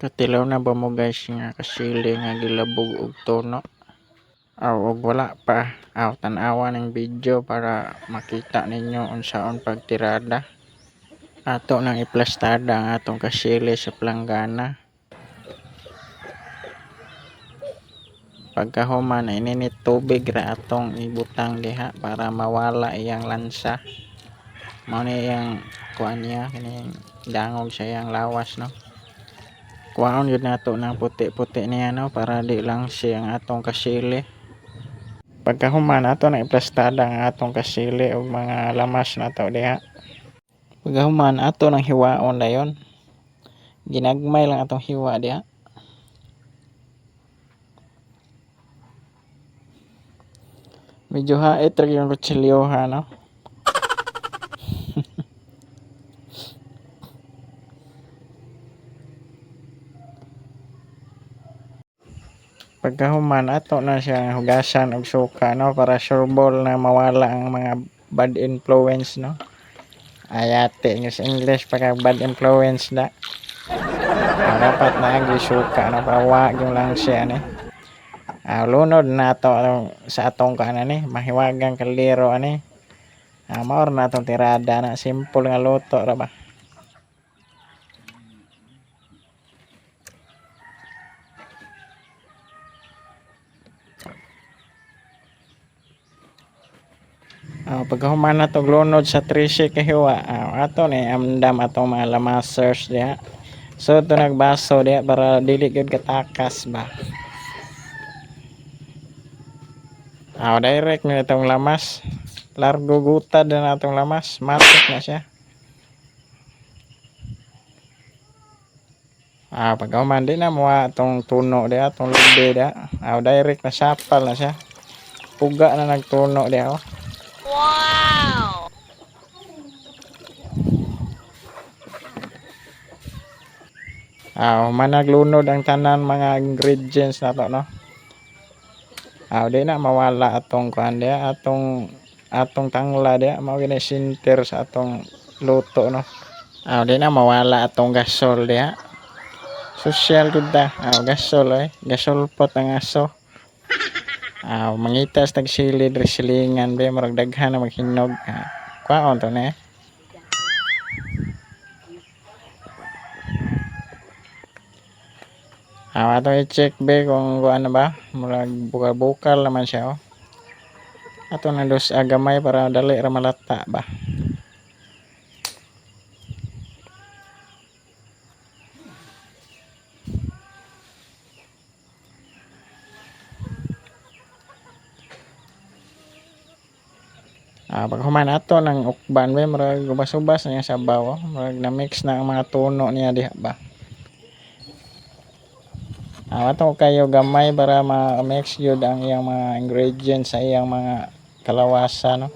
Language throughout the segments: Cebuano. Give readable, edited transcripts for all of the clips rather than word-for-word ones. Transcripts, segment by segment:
Katilaw na ba mo, guys, nga kasili nga gilabog og tono? Aw, og wala pa, aw, tan-awa ning video para makita ninyo unsaon pagtirada. Ato nang iplastada ang atong kasili sa planggana. Pagkahuman, ininit tubig ra atong ibutang diha para mawala iyang lansa. Mao ni iyang kuan niya, kining dangog sa iyang lawas, no. Kuhaon gyud nato ng puti-puti niya, no, para di lang siya ang atong kasili. Pagkahuman, ato nang iplastada ang atong kasili og mga lamas nato diha. Pagkahuman, ato nang hiwaon dayon. Ginagmay lang atong hiwa diha. Medyo hait ra yung kutsilyoha, no. Pagkahuman, ato na siya hugasan og suka, no, para sureball na mawala ang mga bad influence, no. Ayate English English pagka bad influence da. Ah, dapat na suka, no, para wa yung lang siya ni. Ah, lunod na to sa atong kanan ni mahiwagang kaldero ani. Ah, mao na atong tirada na simple nga luto ra ba. Pagkahuman na tog lunod sa 13 ka hiwa, ato ni amdam atong mga lamasers diha. So ito nagbaso diha para dili gyud katakas ba. Direct na itong lamas. Largo gutad na atong lamas. Matik na siya. Pagkahuman di na muha atong tuno diha, atong lubi diha. Direct na sapal na siya. Puga na nagtuno diha, oh. Wow! Managlunod ang tanan mga ingredients na to, no. Di na mawala atong kuan diha, atong atong tangla diha, mao gini center sa atong luto, no. Di na mawala atong gasol diha. Social gud ta. Gasol oy, gasol pot ang aso. Mangitas tag sili diri silingan be, murag daghan na maghinog. Kuhaon to ni. Atong i-check be kung kuan na ba, murag bukal-bukal naman siya, oh. Ato na dos gamay para dali ra malata ba. Paghuman ato ng ukban be, murag ubas-ubas na niya sabaw, oh. Murag na-mix na ang mga tuno niya diha ba. Ato kayo gamay para ma-mix gyud ang iyang mga ingredients sa iyang mga kalawasa, no.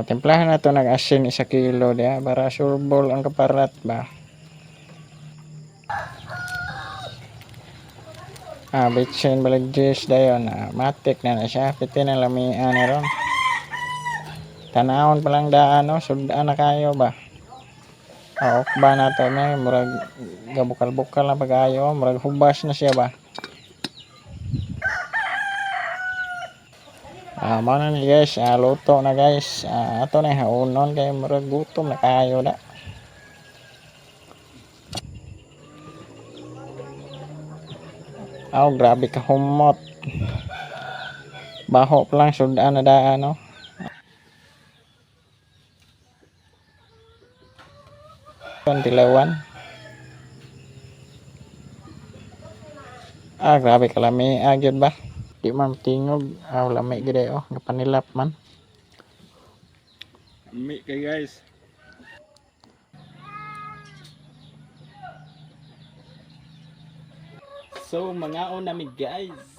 Timplahan na to nag-asin isa kilo diha para sureball ang kaparat ba. Bitsin balag juice dayon. Matik na na siya. Piti na lamian ni ron. Tanawon pa lang daan, no? Sudaan na kayo ba? Okba na to may murag gabukal-bukal na pag-ayo, murag hubas na siya ba. Mao na ni, guys, luto na, guys. Ato na haunon kay murag gutom na kayo da. Aw, grabe ka humot. Baho pa lang sudaan na daan, no. Tilawan. Grabe kalami gyud ba. Di man tingog, lami gyud eh, oh, gapanilap man. Lami kay, guys. So, mangaon nami, guys.